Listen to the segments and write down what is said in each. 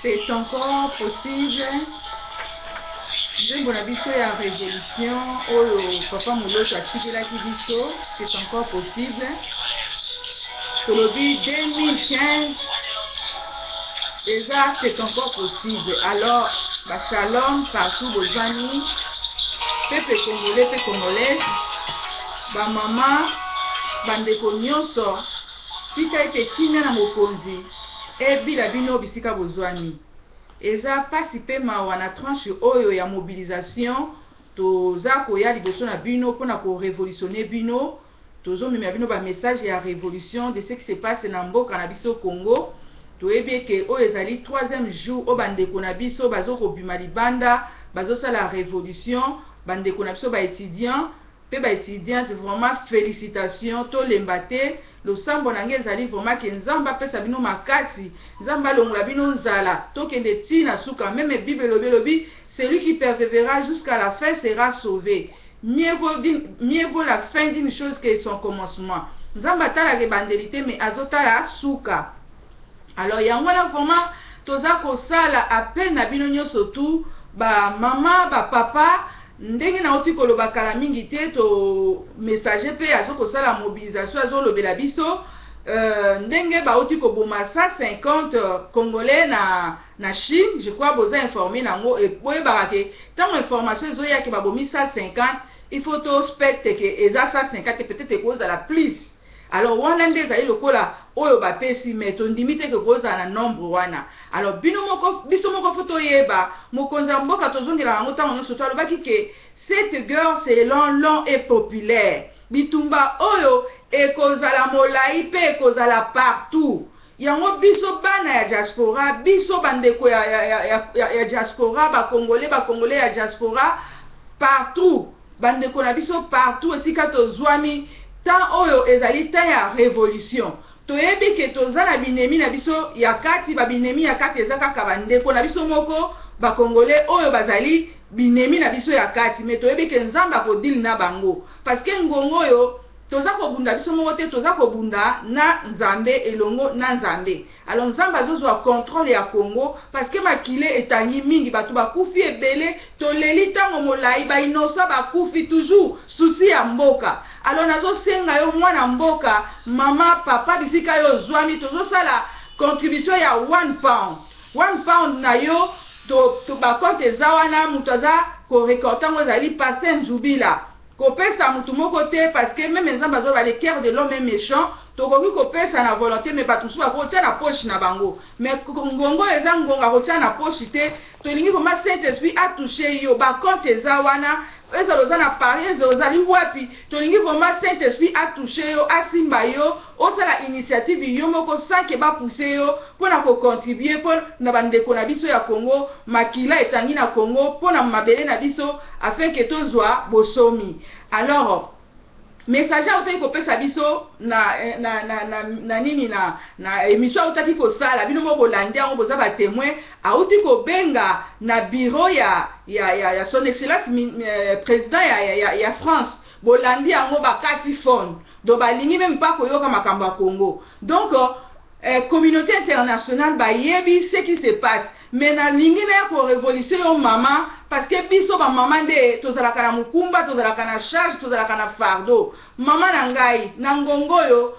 C'est encore possible. Nzembo na biso ya revolution oyo papa Muloto atikelaki biso, c'est encore possible. Tolobi 2015 eza c'est encore possible. Alors ba shalom partout bozwani, peuple congolais pe congolaise, ba mama, bandeko nyonso, tika ete kimia na mokonzi ebila bino bisika bozwami. Eza pasi pe mawa na tranche oyo ya mobilisation toza koya liboso na bino pona ko revolutionner bino, tozo memela bino ba message ya revolution de ce qui se passe na mboka na biso Congo. Toyebi eke oyo ezali troisième jour oyo ba ndeko na biso bazo kobima libanda bazo sala revolution, ba ndeko na biso ba etudiants pe ba etudiantes vraiment felicitations tolemba te, losambo na nga ezali vraiment ke Nzambe apesa bino makasi, Nzambe alongola bino nzala tokende ti na suka, meme bible elobi elobi celui qui persevera jusqu'à la fin sera sauve, mieux vaut mieux vaut la fin d'une chose que son commencement, Nzambe atalaka ebandeli te mais azotala suka. Alors yango wana vraiment toza kosala appel na bino nioso tout ba mama ba papa ndenge nawuti koloba kala mingi te to messager pe azo kosala mobilisation azo lobela biso euh, ndenge bawuti koboma 150 congolais na na Chine je crois boza informe na yango et boyebaka ke tango information ezoya ke babomi 150 il faut to specte ke eza 150 te peut-être ekozala plus. Alors wana nde ezali lokola oyo bapesi mais tondimi te ke kozala na nombre wana. Alors bino moko biso moko faut toyeba mokonzi ya mboka tozongelaka yango tango nionso to alobaki ke cette guerre c'est long long et populaire bitumba oyo ekozala molayi pe ekozala partout yango biso bana ya diaspora biso ba ndeko ya, ya, ya, ya, ya diaspora ba congolais ba congolais ya diaspora partout Ba ndeko na biso partout esika tozuami temps oyo ezali temps ya revolution toyebi ke toza na binemi na biso ya kati ba binemi ya kati eza kaka ba ndeko na biso moko ba congolais oyo bazali binemi na biso ya kati mais toyebi ke nzambe ako deal na bango parce que ngonga oyo toza kobunda biso moko te toza kobunda na nzambe elongo na nzambe. Alors nzambe azo zua controle ya Congo parce que makila etangi mingi batu bakufi ebele toleli tango molayi ba innocent bakufi toujours souci ya mboka alors nazo senga yo mwana mboka maman papa bisika yo ozuami tozo sala contribution ya £1 £1 na yo to, to ba compte eza wana mutu aza ko recorte yango ezali pasteur Nzubila Kopesa mutu moko te parce que meme nzambe azoloba le coeur de l'homme est mechant tokoki kopesa na volonte mais batu mosusu bakotia na poche na bango mais ngonga oyo eza ngonga ya kotia na poche te tolingi vraiment saint esprit a touche yo ba compte eza wana ezala oza na Paris ezala ozali wapi tolingi vraiment saint esprit a touche yo asimba yo osala initiative yo moko sans que ba pousser yo pona ko contribuer po na ba ndeko na biso ya Congo makila etangi na Congo po na mabele na biso afin que tozua bosomi alors messager awutaki kopesa biso na na na na, na nini na na emission awutaki kosala bino moko bolandi yango boza ba temoin awuti kobenga na bureau ya ya ya, ya son excellence mi, eh, president ya, ya, ya, ya France bolandi yango bakati phone donc balingi meme pas koyoka makambo ya Congo donc eh, communauté internationale bayebi ce qui se passe mais nalingi naya ko revolution yo mama parce que biso ba mama nde tozalaka na mokumba tozalaka na charge tozalaka na fardeau mama na ngai na ngongo oyo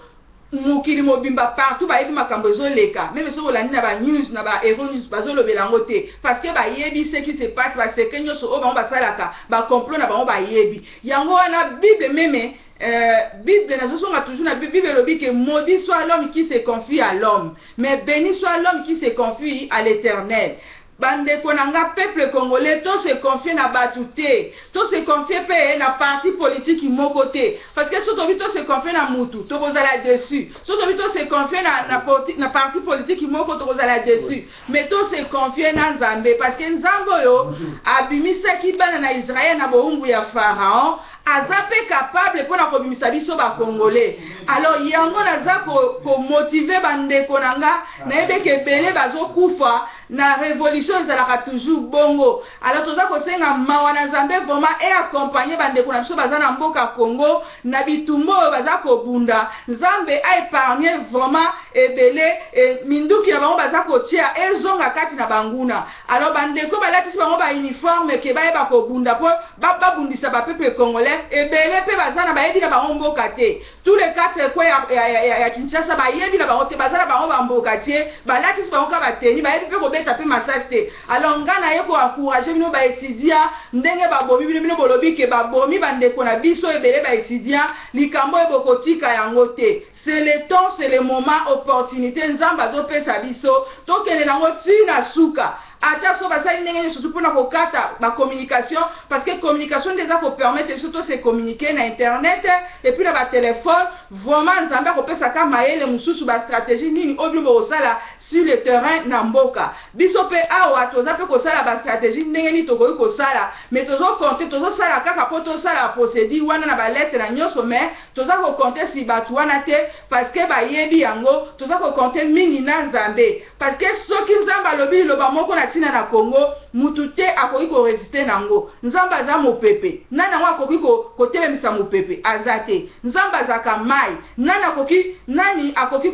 mokili mobimba partout bayebi makambo ezoleka meme soki olandi na ba news na ba hero news bazolobela yango te parce que bayebi ce qui se passe ba secret nyonso oyo bango basalaka ba complot na bango bayebi yango wana bible meme Euh, Bible nazozonga toujours na Bible elobi que maudit soit l'homme qui se confie à l'homme mais béni soit l'homme qui se confie à l'Éternel. Bandeko na nga peuple congolais to se confier na batu te, to se confier pe na parti politique moko te parce que soki tobi to se confier na mutu tokozala dessus, soki tobi to se confier na, na, na parti politique moko tokozala dessus. Mais to se confier na Nzambe parce que Nzambe oyo abimisaki bana na Israël na bowumbu ya Pharaon aza pe capable pona kobimisa biso ba congolais. Alors yango naza ko, ko motiver ba ndeko na nga, nayebi ke ebele bazo kufa na revolution ezalaka toujours bongo. Alors toza kosenga mawa na Nzambe vraiment e accompagner ba ndeko na biso baza na mboka Congo na bitumba oyo baza kobunda, Nzambe a epargner vraiment ebele et minduki na bango baza baza kotia ezonga kati na banguna. Alors bandeko balatisi bango ba uniforme ke bayeba kobunda mpo babundisa ba peuple congolais, ebele mpe baza na bayebi na bango mboka te. Tous les quatre coins ya Kinshasa bayebi na bango te, baza na bango bamboka tie, balatisi bango ka bateni, bayebi mpe kobeta mpe masasi te. Alors nga naye ko encourager bino ba étudiant, ndenge babomi bino, bino bolobi ke babomi bandeko na biso ebele ba étudiant, likambo oyo bokotika yango te. C'est le temps, c'est le moment, opportunité Nzambe azopesa biso, tokende nango ntina suka. Ata so basali ndenge nyonso mpona kokata ba communication, parce que communication nde eza ko permettre biso to se communiquer na internet et puis na ba téléphone. Vraiment, Nzambe akopesaka mayele mosusu, ba stratégie nini oyo bino bokosala sur le terrain na mboka. Biso mpe awa toza mpe kosala ba stratégie ndenge nini tokoki kosala, mais tozo compter, tozosala kaka mpo tosala procédure wana na ba lettre na nyonso, mais toza ko compter si bato wana te, parce que bayebi yango. Toza ko compter mingi na Nzambe, parce que soki Nzambe alobi liloba moko na ntina na Kongo, mutu te akoki ko résister nango. Nzambe aza mopepe, nani yango akoki kotelemisa mopepe? Aza te. Nzambe azalaka mai, nani akoki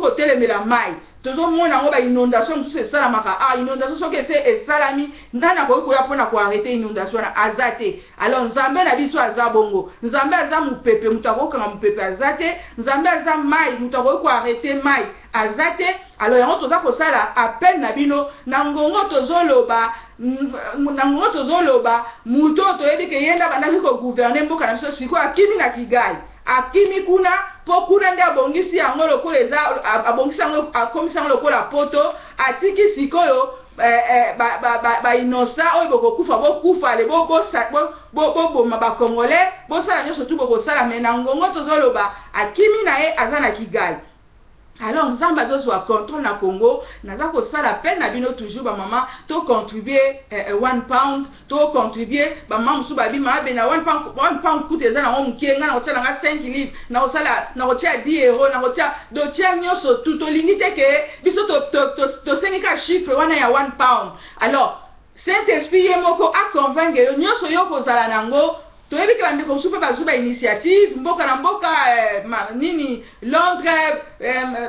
kotelemela mai? Tozomona yango, ba inondation mosusu esalamaka. Ah, inondation soki ese esalami, nani akoki koya mpona ko arrêter inondation wana? Aza te. Alors Nzambe na biso aza bongo. Nzambe aza mopepe, moto akokanga mopepe aza te. Nzambe aza mai, moto akoki ko arrêter mai aza te. Alors yango toza kosala appel na bino na ngongo tozoloba, na ngongo tozoloba. Moto oyo toyebi ke ye nde abandaki ko gouverner mboka na biso, sikoyo akimi na Kigali, akimi kuna mpo kuna nde abongisi yango lokola eza, abongisi yango, akomisi yango lokola poto. Atiki sikoyo ba innocent oyo bokokufa, bokufa le, boboma ba Congolais, bosala nyonso tu bokosala. Mais na ngongo tozoloba, akimi na ye, aza na Kigali. Alors Nzambe azozwa contrôle na Congo. Naza kosala appel na bino toujours, bamama, to contribuer 1 pound, to contribuer. Bamama mosusu babima abe na 1 pound, 1 pound kuta eza nango moke. Ngai nakotia nanga 5 livre, nakosala, nakotia 10 euro, nakotia dotia nyonso tu. Tolingi te ke biso tosengi ka chiffre wana ya 1 pound. Alors Saint Esprit ye moko a convaincre yo nyonso yo kozala nango. Toyebi ke bandeko mosusu mpe bazwi ba initiative mboka na mboka, nini, Londres,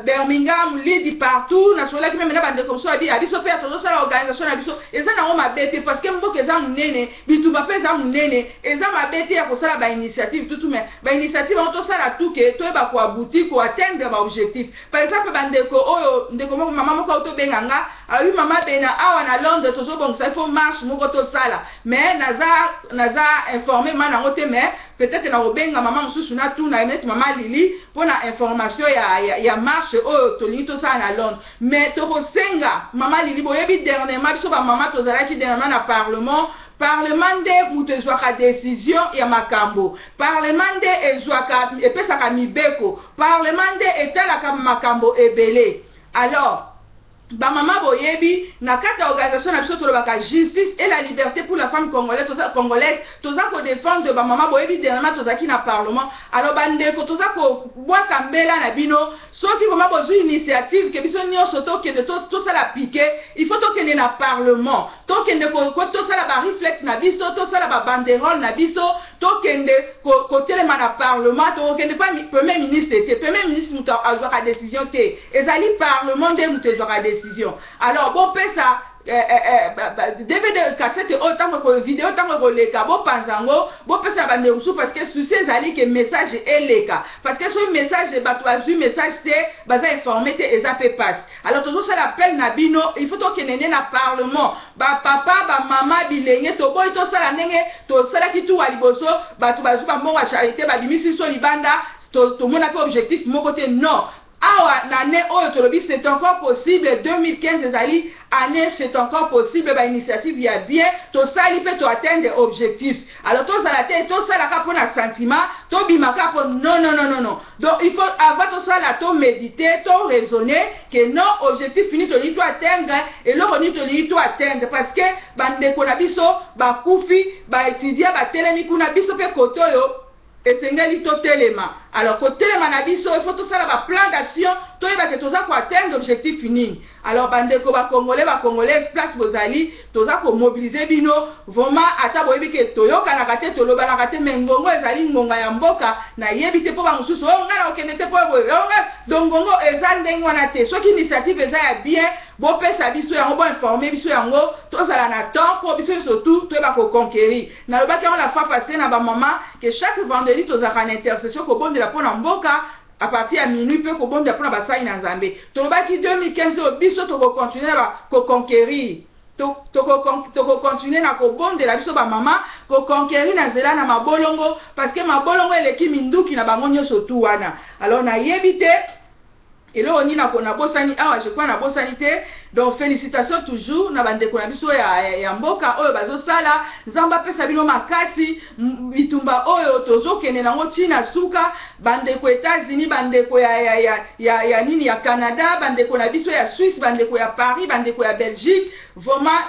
Birmingham, Leeds, partout. Nasololaki même na bandeko mosusu, abi biso mpe tozosala organisation na biso. Eza nango mabe te, parce que mboka eza monene, bitumba mpe eza monene. Eza mabe te ya kosala ba initiative tutu, mais ba initiative yango tosala tuke toyeba ko aboutir, ko atteindre ba objectif. Par exemple, bandeko oyo, ndeko moko, mama moko oyo tobenga nga, alobi: "Mama Bena, awa na Londres tozobongisa, il faut marche moko tosala." Mais naza informé ma nango te, mais peut-être nakobenga mama mosusu, natuna neti mama Lili mpona information ya marche oyo tolingi tosala na Londres. Mais tokosenga mama Lili, boyebi dernièrement biso bamama tozalaki dernièrement na parlement. Parlement nde moto ezwaka décision ya makambo, parlement nde ezwaka, epesaka mibeko, parlement nde etalaka makambo ebele. Alors bamama, boyebi na kati ya organisation na biso tolobaka justice et la liberté pour la femme congolaise. Toza congolaise, toza ko défendre bamama. Boyebi dernièrement tozalaki na parlement. Alors bandeko, toza kobwaka mbela na bino, soki vraiment bozwi initiative ke biso nyonso tokende tosala piquet, il faut tokende na parlement, tokende tosala ba réflexe na biso, tosala ba banderole na biso, tokende kotelema na parlement. Tokokende pa premier ministre te. Premier ministre moto azwaka décision te, ezali parlement nde moto ezwaka décision. Alors bopesa DVD, cassette oyo, ntango video ntango ekoleka, bopanza yango, bopesa na bandeko mosusu, parce que souci ezali ke message eleka, parce que soki message, bato bazwi message te, baza informé te, eza mpe pasi. Alors tozosala appel na bino, il faut tokende nde na parlement. Bapapa, bamama, bilenge, toboyi tosala ndenge tosalaki tuwa liboso, bato bazwi bambongo ya charité, babimisi biso libanda, tomona mpe objectif moko te. Non, awa na année oyo tolobi c'est encore possible. 2015 ezali année, c'est encore possible. Ba initiative ya bien tosali mpe to atteindre objectif. Alors tozala te tosalaka mpo na sentiment, tobimaka mpo non, non, non, non, non. Donc il faut avant tosala, to méditer, to raisonner ke non, objectif fini tolingi to atteindre, eloko nini tolingi to atteindre, parce que bandeko na biso bakufi, ba étudiant batelemi kuna, biso mpe kote oyo esengeli totelema. Alors kotelema na biso, il faut tosala ba plan d'action, toyeba ke toza ko atteindre objectif nini. Alors bandeko ba congolais, ba congolaise, place bozali, toza ko mobiliser bino vraiment. Ata boyebi ke toyokanaka te, tolobanaka te, mais ngongo ezali ngonga ya mboka. Nayebi te mpo bamosusu oyo ngai na kokende te mpo boye oyo ngai. Donc ngongo eza ndenge wana te. Soki initiative eza ya bien, bopesa biso yango, boinforme biso yango, tozala na temps mpo biso nyonso tu toyeba koconquérir. Nalobaki yango la fois passée na bamama ke chaque vendredi tozalaka na intercession, kobondela mpo na mboka à partir ya minuit, mpe kobondela mpona basali na Nzambe. Tolobaki 2015 oyo biso tokocontinue na koconquérir, tokocontinue na kobondela, biso bamama, koconquérir na nzela na mabolongo, parce que mabolongo eleki minduki na bango nyonso tu wana. Alors nayebi te eloko nini nabosani awa. Je crois nabosani te. Donc félicitation toujours na bandeko na biso ya mboka oyo bazosala. Nzambe apesa bino makasi. Bitumba oyo tozokende nango ntina suka. Bandeko États-Unis, bandeko ya nini, ya Canada, bandeko na biso ya Suisse, bandeko ya Paris, bandeko ya Belgique, vraiment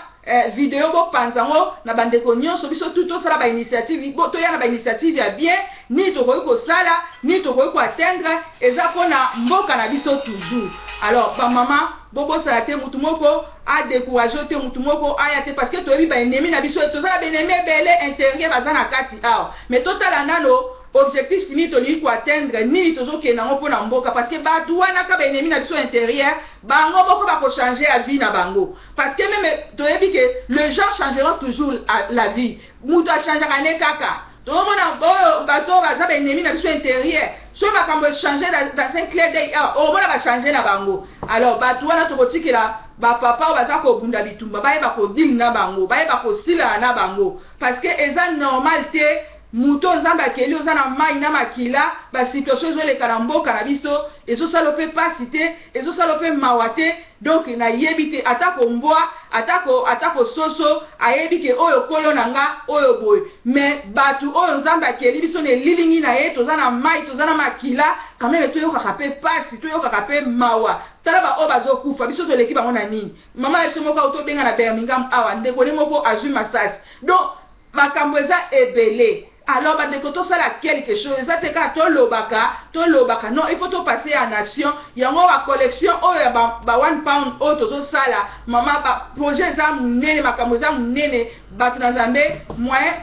video bopanza yango na bandeko nyonso. Biso tu tosala bainitiative, toya na bainitiative ya bien. Nini tokoki kosala, nini tokoki koatteindre, eza mpona mboka na biso toujours. Alors bamama, bobosana te, mutu moko adécourage te, mutu moko aya te, parce que toyebi baennemi na biso. Toza na baennemi ebele intérieur baza na kati awa, mais totala nano objectif nini tolingi koatteindre, nini tozokende yango mpona mboka, parce que bato wana ka baennemi na biso intérieur, bango moko bakochange ya vie na bango, parce que même toyebi ke les gens changeront toujours la vie. Moto achangeaka ne kaka. Tozomona oyo bato oyo baza baennemi na biso intérieur, soki makambo echange dans un clin d'œil awa, omona bachange na bango. Alors bato wana tokotikela bapapa oyo baza kobunda bitumba, bayeba kodile na bango, bayeba kosilana na bango, parce que eza normal te. Moto Nzambe akeli, oza na mai na makila. Basituation ezoleka na mboka na biso ezosala mpe pasi te, ezosala mpe mawa te. Donc nayebi te, ata kombwa, ata kososo ayebi ke oyo kolo na nga oyo boye. Mais bato oyo Nzambe akeli biso na elilingi na ye, toza na mai, toza na makila, quand même toyokaka mpe pasi, toyokaka mpe mawa. Tala baoyo bazokufa, biso toleki bango na nini? Mama na biso moko awo tobenga na Birmingham awa, ndeko ne moko azwi masasi. Donc makambo eza ebele. Alors bandeko, tosala quelque chose. Eza te kaka tolobaka, tolobaka, non, il faut topasser en action. Yango bacollection oyo ya ba 1 pound oyo tozosala, mama, baprojet eza monene, makambo eza monene. Bato na Nzambe moyen,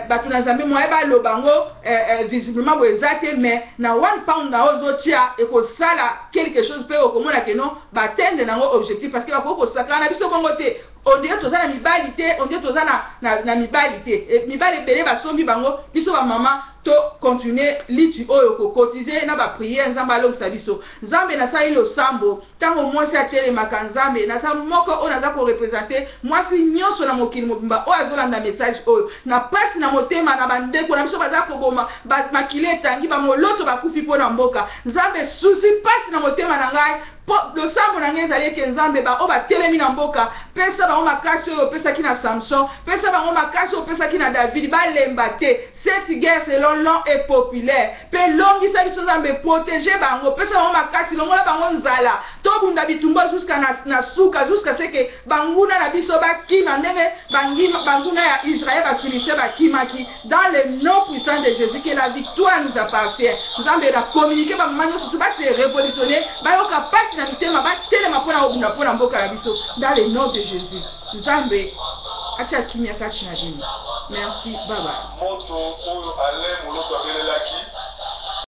bato na Nzambe moyen baloba yango visiblement boye eza te, mais na 1 pound na oyo ozotia ekosala quelque chose, mpe okomona ke non, batende nango objectif, parce que bakoki kosakana na biso bongo te. On dirait toza na mibali te, on dirait toza na mibali te. Mibali ebele basombi bango. Biso bamama tocontinue liti oyo, kocotiser na baprière. Nzambe alongisa biso. Nzambe, nasali losambo ntango mwasi atelemaka. Nzambe, naza moko oyo naza koreprésenter mwasi nyonso na mokili mobimba oyo azolanda message oyo na pasi na motema na bandeko na biso baza koboma, makili etangi, bamoloto bakufi mpo na mboka. Nzambe, susi pasi na motema na ngai. Mpo losambo na ngai ezali eke Nzambe, baoyo batelemi na mboka, pesa bango makasi oyo opesaki na Samson, pesa bango makasi oyo opesaki na David, balemba te. Cette guerre selon long et populaire, mpe longisa biso. Nzambe, protège bango, pesa bango makasi, longola bango nzala. Tobunda bitumba jusqu'à na suka, jusqu'à ce que banguna na biso bakima ndenge banguna ya Israël, bafilistin bakimaki. Dans le nom puissant de Jésus, que la victoire nous appartient. Nzambe, na communiqué bamama nyonso tu base révolutionner, bayoka pasi na mitema, batelema mpona kobunda mpona mboka na biso. Dans le nom de Jésus, Nzambe atia kimia kati na bino. Merci, bye bye. Moto oyo Alain Moloto abelelaki.